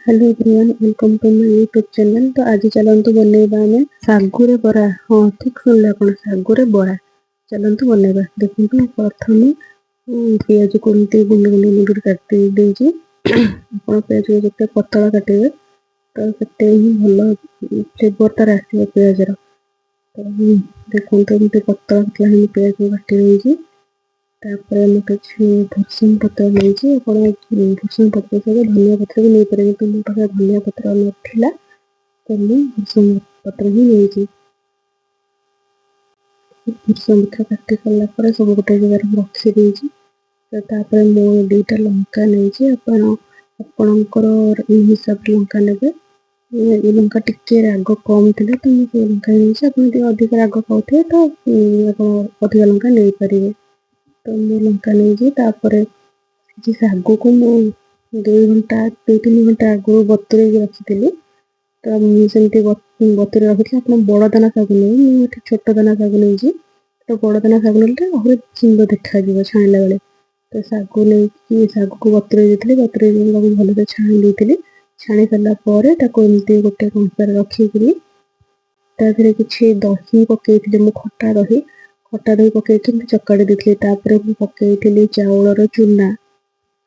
Hello everyone, welcome to my YouTube channel। ତ ଆଜି ଚାଲନ୍ତୁ ବନେଇବା ଆମେ ଶାଗୁରେ ବରା। ହଁ, ଠିକ୍ ଶୁଣିଲେ ଆପଣ, ଶାଗୁରେ ବରା। ଚାଲନ୍ତୁ ବନେଇବା। ଦେଖନ୍ତୁ, ପ୍ରଥମେ ପିଆଜକୁ ଏମିତି ଗୁଣ୍ଡ ଗୁଣ୍ଡ ଗୁଣ୍ଡ କାଟି ଦେଇଛି। ଆପଣ ପିଆଜକୁ ଯେତେ ପତଳା କାଟିବେ, ତ ସେତେ ହିଁ ଭଲ ଫ୍ଲେଭର ତାର ଆସିବ ପିଆଜର। ତ ଦେଖନ୍ତୁ, ଏମିତି ପତଳା ପତଳା ହିଁ ପିଆଜକୁ କାଟି ଦେଇଛି। ତାପରେ ମୁଁ କିଛି ଭୃସଙ୍ଗ ପତ୍ର ନେଇଛି। ଆପଣ ଭୃସଙ୍ଗ ପତ୍ର ସହିତ ଧନିଆ ପତ୍ର ବି ନେଇପାରିବେ, କିନ୍ତୁ ମୋ ପାଖରେ ଧନିଆ ପତ୍ର ନଥିଲା, ତ ମୁଁ ଭୃସଙ୍ଗ ପତ୍ର ହିଁ ନେଇଛି। ଭୃସଙ୍ଗ ପତ୍ର କାଟି ସାରିଲା ପରେ ସବୁ ଗୋଟେ ଜାଗାରେ ମୁଁ ରଖିଦେଇଛି। ତ ତାପରେ ମୁଁ ଦୁଇଟା ଲଙ୍କା ନେଇଛି। ଆପଣ ଆପଣଙ୍କର ହିସାବରେ ଲଙ୍କା ନେବେ। ଏ ଲଙ୍କା ଟିକେ ରାଗ କମ୍ ଥିଲା, ତ ମୁଁ ସେ ଲଙ୍କା ନେଇଛି। ଆପଣ ଯଦି ଅଧିକ ରାଗ ଖାଉଥିବେ, ତ ଆପଣ ଅଧିକ ଲଙ୍କା ନେଇପାରିବେ। ତ ମୁଁ ଲଙ୍କା ନେଇଛି। ତାପରେ କିଛି ଶାଗକୁ ମୁଁ 2 ଘଣ୍ଟା, 2-3 ଘଣ୍ଟା ଆଗରୁ ବତୁରେଇକି ରଖିଥିଲି। ତ ମୁଁ ସେମିତି ବତୁରେଇ ରଖିଥିଲି। ଆପଣ ବଡ଼ ଦାନା ଶାଗୁ ନେବେ, ମୁଁ ଏଠି ଛୋଟ ଦାନା ଶାଗୁ ନେଇଛି। ତ ବଡ଼ ଦାନା ଶାଗୁ ନେଲେ ଆହୁରି ସୁନ୍ଦର ଦେଖାଯିବ ଛାଣିଲା ବେଳେ। ତ ଶାଗୁ ନେଇକି ଶାଗୁକୁ ବତୁରେଇ ଦେଇଥିଲି। ବତୁରେଇ ଦେଇକି ତାକୁ ଭଲସେ ଛାଣି ଦେଇଥିଲି। ଛାଣି ସାରିଲା ପରେ ତାକୁ ଏମିତି ଗୋଟେ କଂସାରେ ରଖିକିରି ତା ଦେହରେ କିଛି ଦହି ପକେଇଥିଲି ମୁଁ, ଖଟା ଦହି। ଖଟା ଦହି ପକେଇକି ମୁଁ ଚକାଡ଼ି ଦେଇଥିଲି। ତାପରେ ମୁଁ ପକେଇଥିଲି ଚାଉଳର ଚୁନା।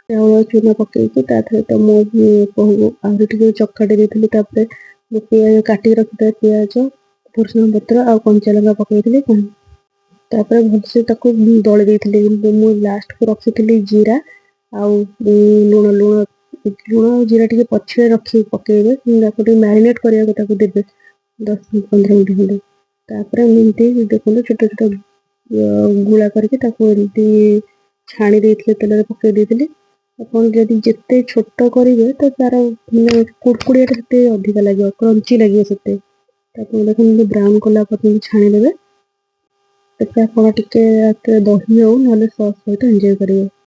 ଚାଉଳ ଚୁନା ପକେଇକି ତା ସହିତ ମୁଁ ଆହୁରି ଟିକେ ଚକାଟି ଦେଇଥିଲି। ତାପରେ ମୁଁ ପିଆଜ କାଟିକି ରଖିଥିବା ପିଆଜ, ଭୃସଙ୍ଗ ପତ୍ର ଆଉ କଞ୍ଚା ଲଙ୍କା ପକେଇଥିଲି। ତାପରେ ଭଲସେ ତାକୁ ଦଳି ଦେଇଥିଲି। କିନ୍ତୁ ମୁଁ ଲାଷ୍ଟକୁ ରଖିଥିଲି ଜିରା ଆଉ ଲୁଣ। ଲୁଣ ଲୁଣ ଆଉ ଜିରା ଟିକେ ପଛରେ ରଖିକି ପକେଇବେ। ତାକୁ ଟିକେ ମ୍ୟାରିନେଟ୍ କରିବାକୁ ତାକୁ ଦେବେ 10-15 ମିନିଟ୍ ଖଣ୍ଡେ। ତାପରେ ଏମିତି ଦେଖନ୍ତୁ, ଛୋଟ ଛୋଟ ଗୁଳା କରିକି ତାକୁ ଏମିତି ଛାଣି ଦେଇଥିଲି, ତେଲରେ ପକେଇ ଦେଇଥିଲି। ଆପଣ ଯଦି ଯେତେ ଛୋଟ କରିବେ, ତ ତାର ମାନେ କୁଡ଼କୁଡ଼ିଆଟା ସେତେ ଅଧିକା ଲାଗିବ, କ୍ରଞ୍ଚି ଲାଗିବ ସେତେ। ତାକୁ ଦେଖନ୍ତୁ, ବ୍ରାଉନ୍ କଲା ପର୍ଯ୍ୟନ୍ତ ଛାଣିଦେବେ। ତାପରେ ଆପଣ ଟିକେ ଦହି ହଉ, ନହେଲେ ସସ୍ ସହିତ ଏନ୍ଜୟ କରିବେ।